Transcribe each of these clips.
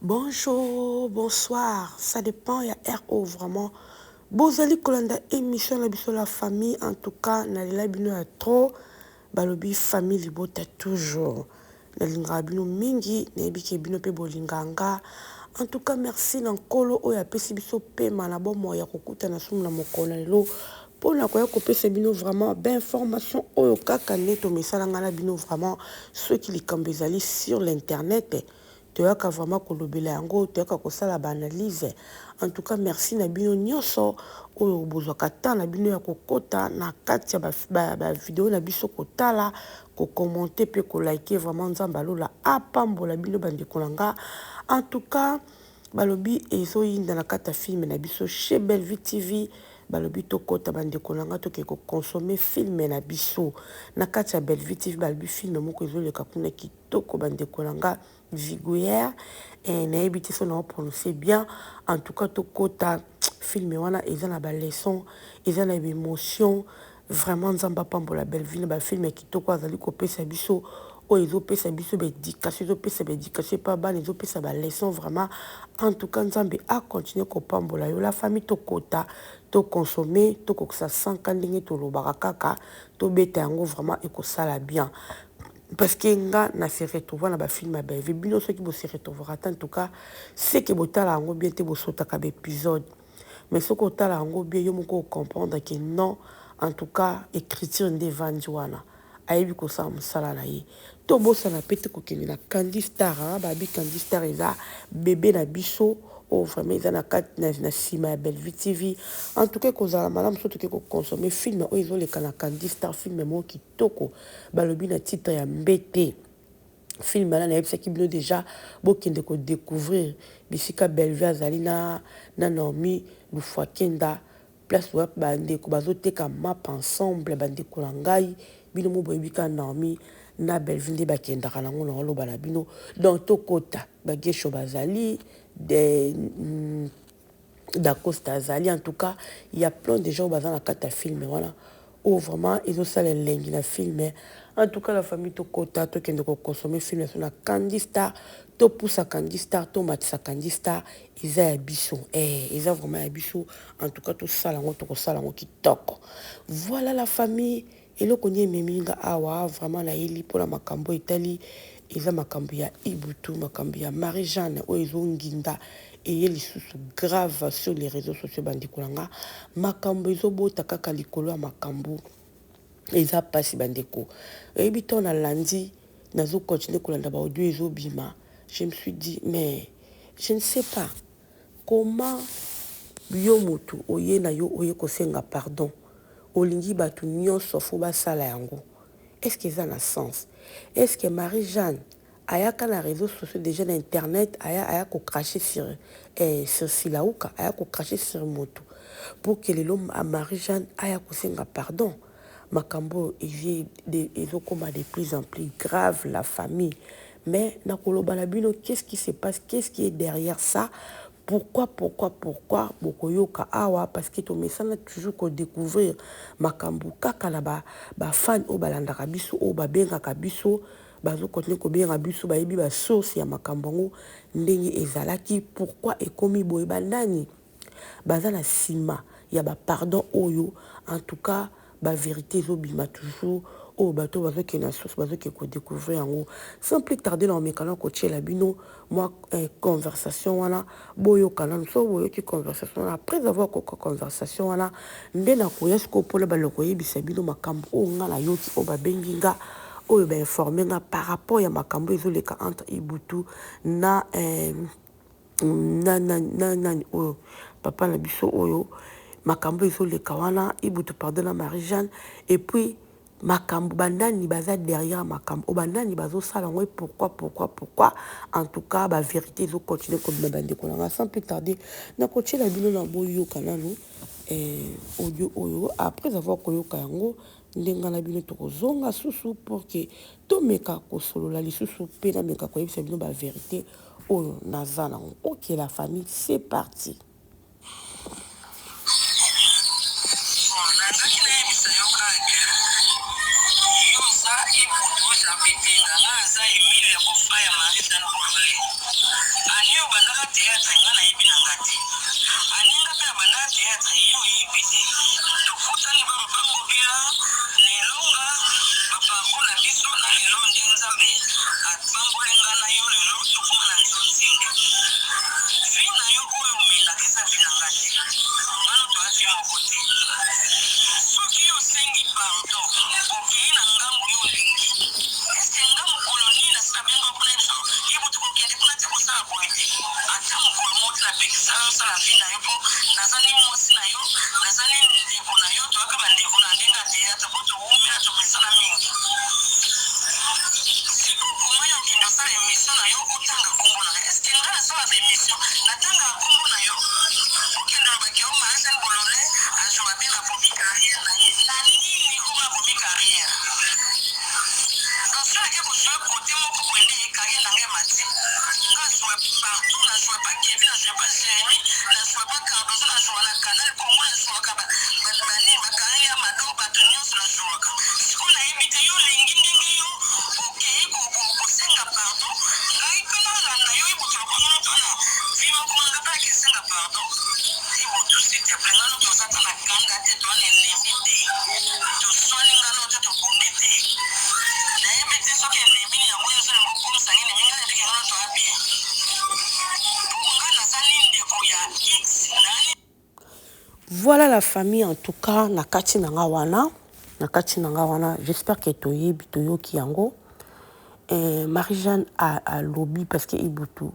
Bonjour, bonsoir, ça dépend ya heure oyo vraiment bozali kolanda émission na biso la famille. En tout cas nalela bino ya trop, balobi famille libota toujours, nalingaka bino mingi, nayebi ke bino mpe bolingaka nga. En tout cas merci na nkolo oyo apesi biso pema na bomoi ya kokutana sumu na mokolo na lelo mpona koya kopesa bino vraiment bainformation oyo kaka nde tomesala nga na bino. Vraiment soki likambo ezali sur l'internet, toyaka vraiment kolobela yango, toyaka kosala baanalyse. En tout cas merci na bino nyonso oyo bozwaka temps na bino ya kokota na kati ya bavideo na biso, kotala, kocommenter mpe koliker. Vraiment Nzambe alola apambola bino, bandeko na nga. En tout cas balobi ezoyinda na kati ya film na biso chez Bellevue TV. Balobi tokɔta, bandeko na nga, toke koconsommer film na biso na kati ya Bellevue TV. Balobi film moko ezoleka kuna kitoko, bandeko na nga, Viguière, eh, nayebi te so na prononcer bien. En tout cas tokɔta film wana, eza na baleçon, eza na baémotion. Vraiment Nzambe apambola Bellevue na bafilm ya kitoko azali kopesa biso, oyo ezopesa biso baéducation, ezopesa baéducation epa bana, ezopesa baleçon. Vraiment en tout cas Nzambe acontinue kopambola yo, la famille. Tokota, toconsommer, tokokisa 100 ndenge tolobaka kaka, tobeta yango. Vraiment ekosala bien parce que nga na se retrouva na bafilm ya Bellevue. Bino soki bose retrouvera te, en tout cas c'est que botala yango bien te, bosotaka baépisode. Mais soki otala yango bien, yo moko ocomprendre que non, en tout cas écriture nde evandi wana, ayebi kosala mosala na ye. Tobosana mpe te kokende na Candy Star. Babi Candy Star eza bebe na biso oyo vraiment eza na kati na nsima ya Bellevue TV. En tout cas ekozala malamu so toke koconsommer film oyo ezoleka na Candy Star, film moko kitoko, balobi na titre ya Mbete. Film wana nayebisaki bino déjà, bokende kodécouvrir bisika Bellevue azali na Naomi Lufwakenda, place wapi bandeko bazoteka mapa ensemble. Bandeko na ngai, bino mo boyebi kaka Naomi na Bellevue nde bakendaka nango na oloba na bino. Donc tokota, bagesho bazali de Dacosta azali. En tout cas il y a plein de gens baza na kati ya film wana oyo vraiment ezosala elengi na film. En tout cas la famille, tokota, tokende koconsommer film so na Candy Star. Topusa Candy Star, tomatisa Candy Star, eza ya biso, eh, eza vraiment ya biso. En tout cas tosala yango, tokosala yango kitoko. Voilà la famille, eloko nini ememi nga awa? Vraiment nayeli mpona makambo etali, eza makambo ya Ibutu, makambo ya Marie Jeanne oyo ezonginda eye lisusu grave sur les réseaux sociaux. Bandeko na nga, makambo ezobota kaka likolo ya makambo, eza mpasi. Bandeko, oyebi ntango nalandi, nazocontinuer kolanda baaudio ezobima, je me suis dit: mais je ne sais pas comment yo motu oye na yo, oye kosenga pardon, olingi bato nyonso fo basala yango. Est ce que eza na sens? Est ce que Marie Jeanne ayaka na réseaux sociaux déjà, na internet, aya kocracher sur Silauka, aya kocracher sur moto pour que lelo Marie Jeanne aya kosenga pardon? Makambo oyo ezokóma de plus en plus grave, la famille. Mais nakoloba na bino qu'est-ce qui se passe, qu'est-ce qui est derrière ça, pourquoi, pourquoi, pourquoi. Bokoyoka awa parce que tomesana toujours kodécouvrir makambo kaka na bafan oyo balandaka biso, oyo babengaka biso, bazocontinuer kobenga biso, bayebi basource ya makambo yango ndenge ezalaki, pourquoi ekomi boye, bandani baza na nsima ya bapardon oyo. En tout cas bavérité ezobima toujours, oyo bato bazokende na source, bazokende kodécouvrir yango. Sans plus tarder, na omekana kotiela bino mwa conversation wana, boyoka nanu. So boyoki conversation wana, après avoir koyoka conversation wana, nde nakoya sikoyo mpona baloko koyebisa bino makambo oyo nga nayoki, oyo babengi nga, oyo bainformer nga par rapport ya makambo ezoleka entre Ibutu na nani oyo, papa na biso oyo. Makambo ezoleka wana, Ibutu pardon na Marie Jeanne, et puis makambo bandani baza derrière makambo oyo, bandani bazosala yango, pourquoi, pourquoi, pourquoi. En tout cas bavérité ezocontinuer kobima, bandeko na nga. Sans plus tarder, nakotiela bino na boyoka nanu audio oyo. Après avoir koyoka yango, ndenge na bino tokozonga susu pour que tomeka kosolola lisusu mpe nameka koyebisa bino bavérité oyo naza nango. Ok la famille, c'est parti. Nangaki nayebisa yo kaka ke yo oza Ibutu Jabetenga, nga aza Emile ya beau-frère ya Marie Jeanne Congolais ani oyo. Abandaka theatre nga nayebi na nga te. Aninga pe abandaka theatre yo oyebi te. Tokutani ba papa Ngobila na elonga ba parcours na biso na lelo nde Nzambe apamboli nga na yo lelo tokoma na nzonzing. Vie na yo oyo omelaka eza vie na nga te. Nga no toza vie moko te. Soki yo osengi pardon okeyi na ngambu yo olingi. Est ce que nga mukolo nini nasi na benga yo po nayebisa yo Ibutu kokende kuna te kosala boye te ata mukolo moko te na pekisa yo osala vie na yo po naza ni mwasi na yo naza ni ndeko na yo toyaka ba ndeko na ndenge ya theatre po towumela tomesana mingi sikoyo koma yo okende osala emission na yo otanga kombo na nga est ce que nga nasalaka emission natangaka kombo na yo okende oloba ke o Marie Jeanne Bolole ajoua bien abomi carrière na ye na nini oyo abomi carrière. Donc soki nake ko jouer cote moko boye nde carrière na nga emati? Nga joue partout, na joue pa Kevin, na joue pa Jeremie, na joue pa Cardozo, na joua na canal Congo, na jouaka ba ba nini ba carrière ya Mado, batu nionso na jouaka. Sikoyo nayebi te yo olingi ndenge yo okeyi ko ko kosenga pardon ngai pe nalanda yo Ibutu lokola nga natu na vie moko nga pe nake senga pardon Ibutu s'il te plait nga no toza ata na kanda te toza na ennemi te. Toswani nga nayo te tobundi te nayebi te soki ennemi nini yango yo ozolinga okomisa nga ennemi nga nayebi ke nga nayo toza bien po nga naza ni ndeko ya ex na ni Voilà la famille en tout cas na kati na nga wana na kati na nga wana j'espère que toyebi toyoki yango eh, Marie-Jeanne alobi parce que Ibutu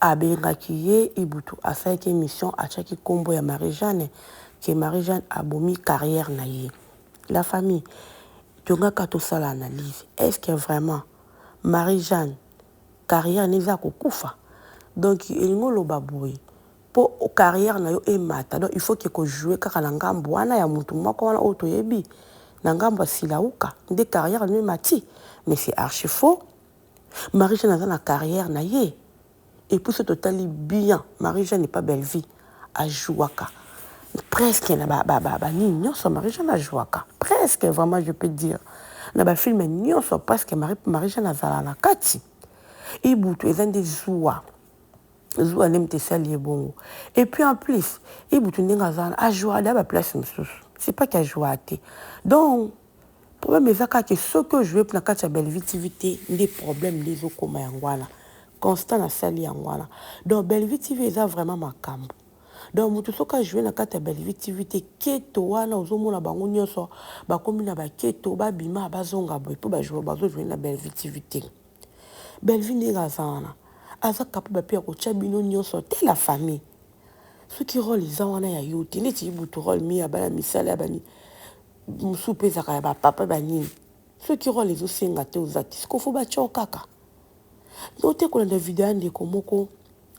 abengaki ye Ibutu asalaki émission atiaki kombo ya Marie-Jeanne que Marie-Jeanne abomi carrière na ye. La famille tongaka tosala analyse est-ce que vraiment Marie-Jeanne carrière na eza kokufa? Donc elingi oloba boye po carrière na yo emata donc il faut que ko jouer kaka na ngambo wana ya mutu moko wana oyo toyebi na ngambo ya Silawuka nde carrière na yo emati? Mais c'est archi faux. Marie Jeanne aza na carrière na ye et puis soki totali bien Marie Jeanne epa Bellevue a jouaka presque na ba ba ba nini nionso Marie Jeanne a jouaka presque vraiment je peux dire na ba film nionso presque Marie Marie Jeanne azala na kati Ibutu eza nde zuwa zuwa nde moto esali ye bongo et puis en plus Ibutu ndenge aza wana a jouaka deja ba place mosusu c'est pas qu'il a jouaka te donc Problème eza kaka ke soki o jouer na kati ya Bellevue TV te nde problème nde ezo koma yango wana. Constant na sali yango wana. Donc Bellevue TV eza vraiment makambu. Donc mutu soki a jouer na kati ya Bellevue TV te keto wana ozo mona bango nioso bakomi na ba keto ba bima ba zonga boye po ba jouer bazo jouer na Bellevue TV te. Bellevue ndenge aza wana aza capable pe ya kotia bino nioso te la famille. Soki role eza wana ya yo te neti Ibutu role mi ya bana misala ya bani Mosusu pe ezalaka ya ba papa ba nini soki role ezo senga te oza te sikoyo faut batia yo kaka donc te kolanda video ya ndeko moko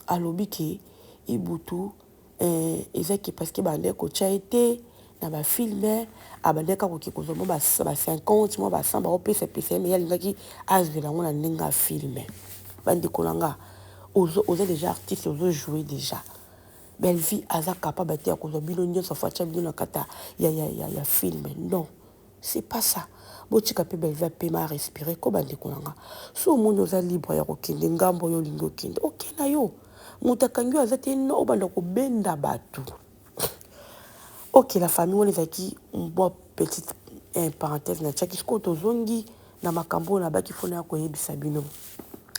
alobi ke ibutu eh, eza ke parce que bandaki kotia ye te na ba film abandaki kaka koke kozwa mwa ba 50 mwa ba 100 baopesa pesa ye me ye alingaki azwela yango na ndenge ya film bandeko na nga oza deja artiste ozo jouer deja Bellevue aza capable te ya kozwa bino nionso faut atia bino na kati ya ya ya ya film non c'est pas ça botika pe Bellevue apema a respirer ko ba ndeko na nga soki omoni oza libre ya kokende ngambo oyo olingi okende oke na yo moto akangi yo aza te non obanda kobenda batu ok la famille wana ezalaki mwa petite eh, parenthèse natiaki sikoyo tozongi na makambo oyo nabaki fona ya koyebisa bino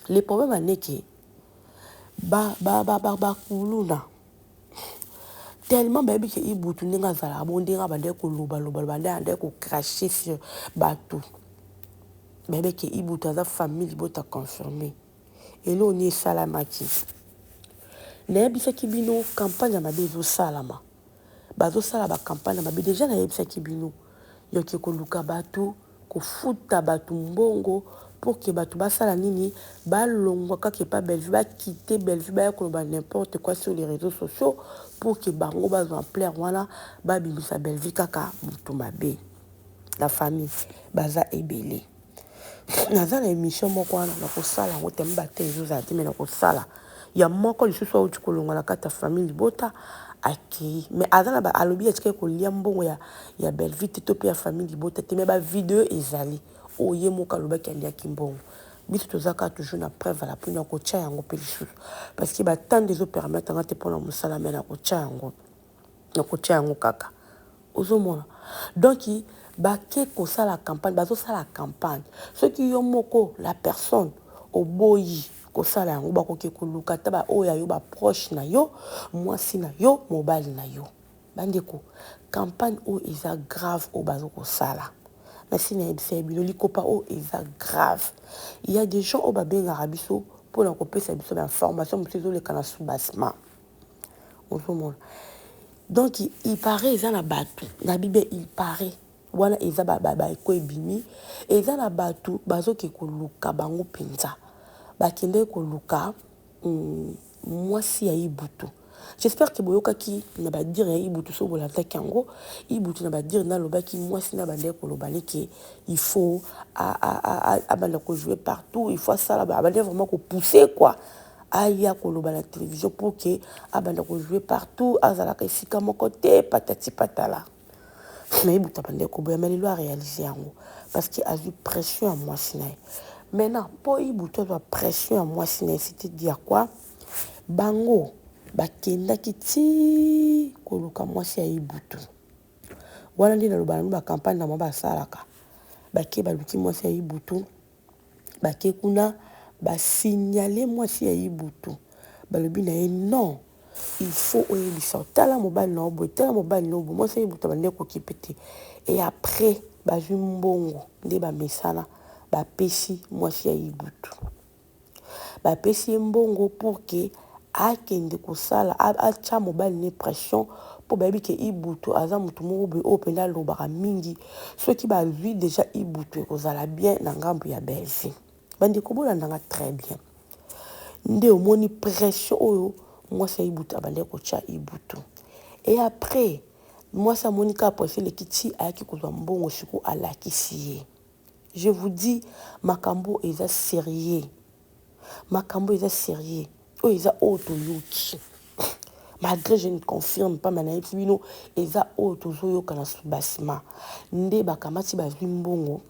le problème aneke Ba ba ba ba ba kuluna tellement bayebi ke Ibutu ndenge azalaka bongo ndenge abandaki koloba loba loba nde abandaki ko cracher sur batu bayebi ke Ibutu aza famille libota confirme eloko nini esalamaki nayebisaki bino campagne ya mabe ezosalama bazosala ba campagne ya mabe deja nayebisaki bino yoke koluka batu kofuta batu mbongo pour que batu basala nini balongwa kaka epa Bellevue ba quitter Bellevue baya koloba n'importe quoi sur les reseaux sociaux pour que bango bazwa ampleur wana babimisa Bellevue kaka mutu mabe la famille baza ebele naza na emission moko wana nakosala yango teme bate ezozala te me nakosala ya moko lisusu auti kolongwa na kati ya famille libota akei mais aza na ba alobi atikaki kolia mbongo ya, ya Bellevue te to mpe ya famille libota te mais ba video ezali oyo ye moko alobaki aliaki mbongo. Biso toza kaka toujours na preuve à la pluie, nakotia yango mpe lisusu parce que batande ezopermettre nga te mpona mosala, me nakotia yango, nakotia yango kaka. Ozomona, donc bake kosala campagne, bazosala campagne. Soki yo moko la personne oboyi kosala yango, bakoki koluka ata baoyo ya yo, baproche na yo, mwasi na yo, mobali na yo. Bandeko, campagne oyo eza grave oyo baza kosala. Nasi nayebisa ye bino, likopa oyo eza grave. Il y a des gens oyo babengaka biso mpona kopesa biso bainformation mosusu ezoleka na soubassement. Ozomona, donc il paraît eza na bato na bible, il paraît wana eza baeko ebimi, eza na bato bazoke koluka bango mpenza. Bakendeki koluka mwasi ya Ibutu. J'espère que boyokaki na badire ya Ibutu. So bolandaki yango, Ibutu na badire nalobaki mwasi na bandeki koloba neke il faut abanda kojouer partout, il faut asala, abandi vraiment kopousser quoi, aya koloba na télévision pour que abanda kojouer partout, azalaka esika moko te, patati patala. Na Ibutu abandeki koboya, ma lelo aréaliser yango parce que azwi pression ya mwasi na ye. Maintenant, mpo Ibutu azwa pression ya mwasi na ye, c'était dire quoi? Bango bakendaki ti koluka mwasi ya Ibutu wana. Nde naloba nanu, bacampagne na mwa basalaka, bake baluki mwasi ya Ibutu, bake kuna basignale mwasi ya Ibutu, balobi na ye: "Non, il faut oyebisa, tala mobali na yo boye, tala mobali na yo boye." Mwasi ya Ibutu abandi kokipe te. Et après bazwi mbongo nde bamesana, bapesi mwasi ya Ibutu, bapesi ye mbongo pour que akende kosala, atya mobali ne pression, mpo bayebi ke Ibutu aza motu moko boye oyo mpenza alobaka mingi. Soki bazwi déjà Ibutu, ekozala bien na ngambo ya Belvi. Bandeko, bolandanga très bien. Nde omoni pression oyo mwasi ya Ibutu abandaki kotya Ibutu. Et après mwasi amoni kaka pression eleki, ti ayaki kozwa mbongo, sikoyo alakisi ye. Je vous dis, makambo eza sérieux, makambo eza sérieux. Oyo eza oyo toyoki, malgré je ne confirme pas, ma nayebisi bino eza oyo tozoyoka na soubassement. Nde bakamati, bazwi mbongo,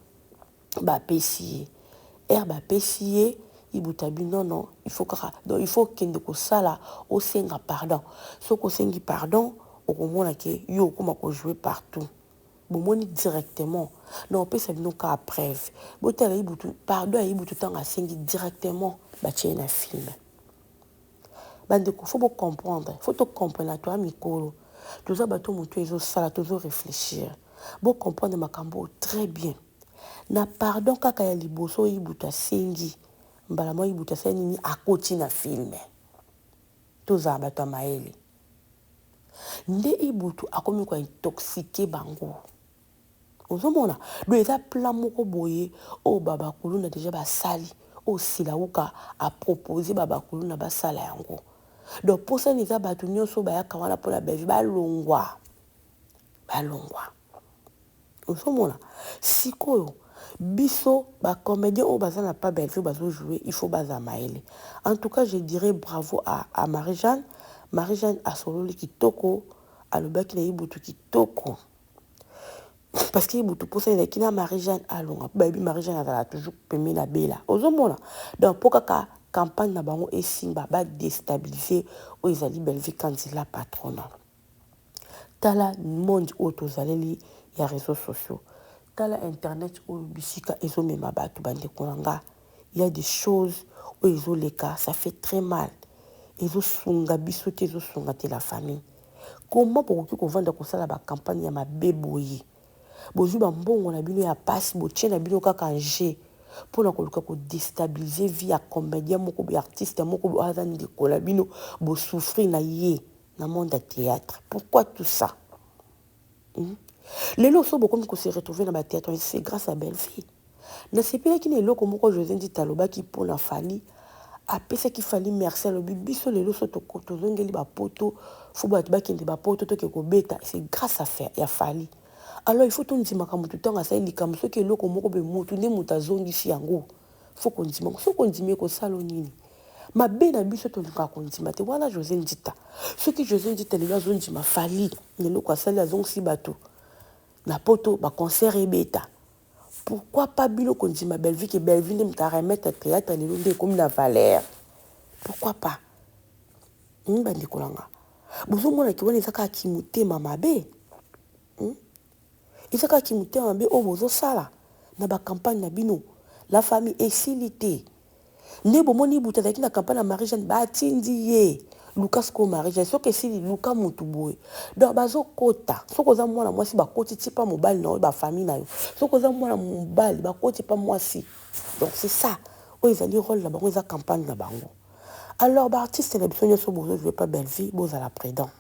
bapesi ye ere, bapesi ye Ibutu abi: "Non, non, il faut kaka, donc il faut okende kosala, osenga pardon. Soki osengi pardon, okomona ke yo okóma kojouer partout." Bomoni directement na opesa bino kaka preuve. Botala Ibutu, pardon ya Ibutu, ntango asengi, directement batie ye na film. Bandeko, faut bocomprendre, faut tocomprendre. Toya mikolo, toza bato, motu ezosala, tozoréfléchir. Bocomprendre makambo oyo très bien. Na pardon kaka ya liboso oyo Ibutu asengi, mbala moko Ibutu asali nini? Akoti na film. Tozala bato ya mayele. Nde Ibutu akomi kointoxiquer bango. Ozomona, do eza plan moko boye oyo babakuluna déjà basali, oyo Silauka apropose babakuluna basala yango. Donc mposani eza bato nyonso bayaka wana mpona Belvi balongwa, balongwa. Ozomona sikoyo, biso bacomédien oyo baza na pa Belvi, bazojouer, il faut baza mayele. En tout cas, je dirais bravo à Marie Jeanne. Marie Jeanne asololi kitoko, alobaki na Ibutu kitoko, parce que Ibutu mposa ezalaki na Marie Jeanne alonga, mpo bayebi Marie Jeanne azala toujours pembeni na Bela. Ozomona, donc mpo kaka campagne na bango esimba, badéstabiliser oyo ezali Belvi Kandila patrona. Tala monde oyo tozaleli ya réseaux sociaux, tala internet oyo bisika ezomema bato. Bandeko na nga, ya des choses oyo ezoleka, ça fait très mal, ezosunga biso te, ezosunga te la famille. Comment bokoki kovanda kosala bacampagne ya mabe boye? Bozwi bambongo na bino ya pasi, botie na bino kaka nge mpona koluka kodéstabiliser vie ya comédien moko boye, artiste moko boye aza ndeko na bino, bosouffrir na ye na monde ya théâtre. Pourquoi tout ça? Lelo so bokomi kose retrouver na bathéâtre, c'est grâce à Bellevie. Nasepelaki na eloko moko José Ndita alobaki mpona Fali, apesaki Fali merci. Alobi: "Biso lelo so tozongeli bapoto, faut bato bakende bapoto, toke kobeta, c'est grâce à ya Fali." Alors il faut tondimaka motu ntango asali likambo. Soki eloko moko boye, motu nde moto azongisi yango, faut kondima. Soki ondimi, ekosala nini? Mabe na biso, tolingaka kondima te. Wana José Ndita. Soki José Ndita lelo azondima Fali, eloko asali, azongisi bato na poto, baconcert ebeta. Pourquoi pas bino kondima Bellevue ke Bellevue nde moto aremettre théâtre lelo nde ekomi na valeur? Pourquoi pas? Bandeko na nga, bozomona ke wana eza kaka kimotema mabe, Eza kaka kimotema mabe oyo bozosala na bacampagne na bino. La famille, esili te. Nde bomoni Ibutu azalaki na campagne ya Marie Jeanne, batindi ye luka sikoyo Marie Jeanne, soki esili luka mutu boye. Donc bazokota, soki oza mwana mwasi bakoti ti pa mobali na yo, bafamille na yo, soki oza mwana mobali bakoti pa mwasi. Donc c'est ça oyo ezali rôle na bango, eza campagne na bango. Alors baartiste na biso nyonso bozojouer pa Bellevue, bozala prudent,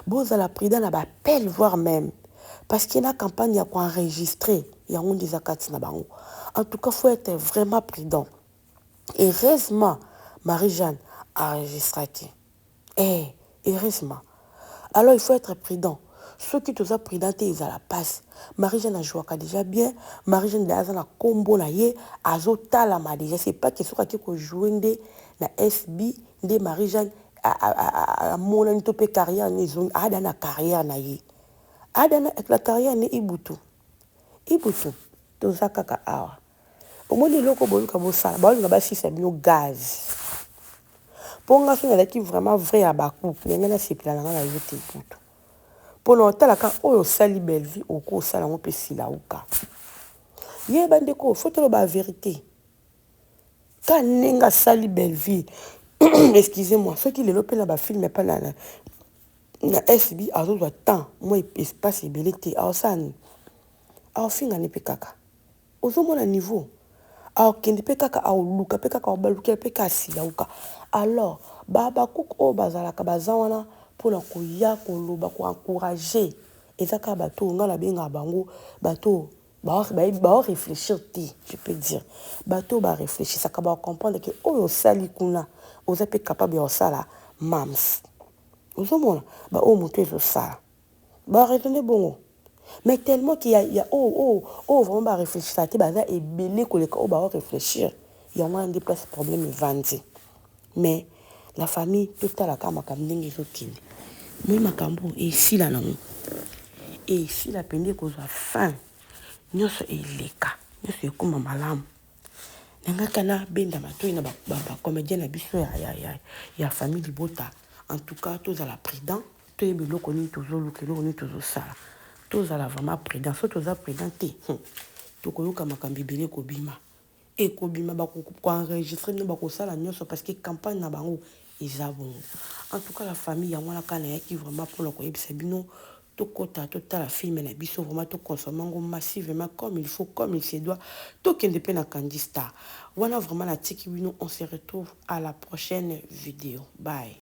bozala prudent na baappel, voire même parce que na campagne ya koenregistrer yango nde eza kati na bango. En tout cas, faut être vraiment prudent. Heureusement Marie-Jeanne enregistraki, eh, heureusement. Alors il faut être prudent. Soki toza prudent te, ezala mpasi. Marie-Jeanne ajouaka déjà bien. Marie-Jeanne aza na nkombo na ye, azotalama déjà. C'est pas que soki ake kojouer nde na SB nde Marie-Jeanne amonani to mpe carrière ne ezongi. Ada na carrière na ye, ada na carrière ne. Ibutu, Ibutu, toza kaka awa. Omoni eloko boluka bosala, baolinga basisa bino gaz. Mpo nga so nazalaki vraiment vrai ya bacouple, ndenge nasepela na nga na yo te, Ibutu, mpona otalaka oyo osali Bellevue, okosala yango mpe silauka. Ye bandeko, faut toloba vérité. Ka ndenge asali Bellevue, excusez moi, soki lelo mpe na bafilm epa na SB azozwa temps mwa espace ebele te, aosala nini? Aofingani mpe kaka. Ozomona niveau akende mpe kaka, aoluka mpe kaka, abalukela mpe kaka asilauka. Alors babakuku oyo bazalaka, baza wana mpona koya koloba, koencourager, eza kaka bato oyo ngai nabengaka bango bato baoréfléchir te. Je peux dire bato oyo baréfléchisaka bacomprendre ke oyo osali kuna, oza mpe capable ya kosala mams. Ozomona baoyo moto ezosala, baraisonne bongo. Mais tellement ke ya oyo oyo oyo vraiment baréfléchissaka te, baza ebele koleka oyo baoréfléchir. Yango wana nde place problème evandi. Mais la famille, totalaka makambo ndenge ezokende. Moi makambo esila nango, esila pende, ekozwa fin nyonso, eleka nyonso, ekóma malamu. Nangaka nabenda matoi na bacomédien na biso ya famille libota. En tout cas, tozala prudent, toyeba eloko nini tozoluka, eloko nini tozosala. Tozala vraiment prudent. So toza prudent te, tokoyoka makambo ebele ekobima, ekobima, bakoenregistrer bino, bakosala nyonso, parce que campagne na bango eza bongo. En tout cas, la famille, yango wana kaka nayaki vraiment mpona koyebisa bino. Tokɔta, totala film na biso vraiment, toconsommer yango massivement, comme il faut, comme il se doit. Tokende mpe na Kandi Star wana. Vraiment natiki bino, on se retrouve à la prochaine vidéo. Bye.